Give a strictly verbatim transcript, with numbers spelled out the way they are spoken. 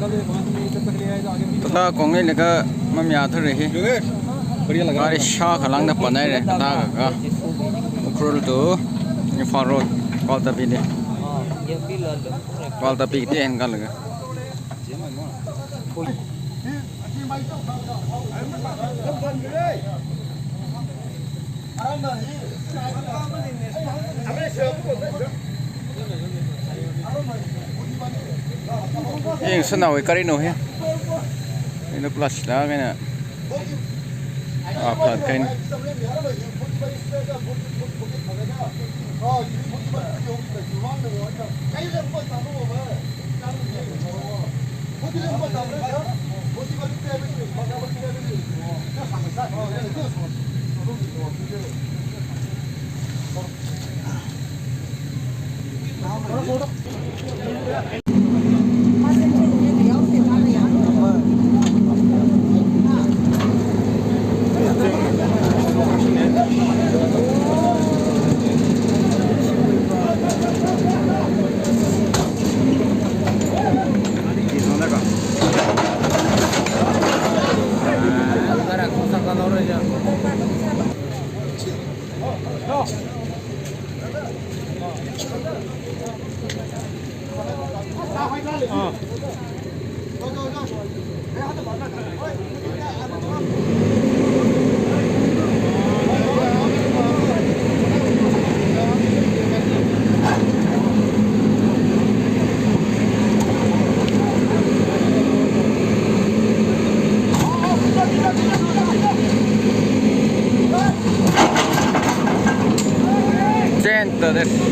Tata kongli lega mamya thare hi. Gari shākha lāngda panai re, tata kaka. Ukhrul to Imphal Road, Kwaltapi ni. Kwaltapi ti hen kalaga. Eng sanawui karino hi. Ina plus da kaina. Ah, plat kaina. Center desu.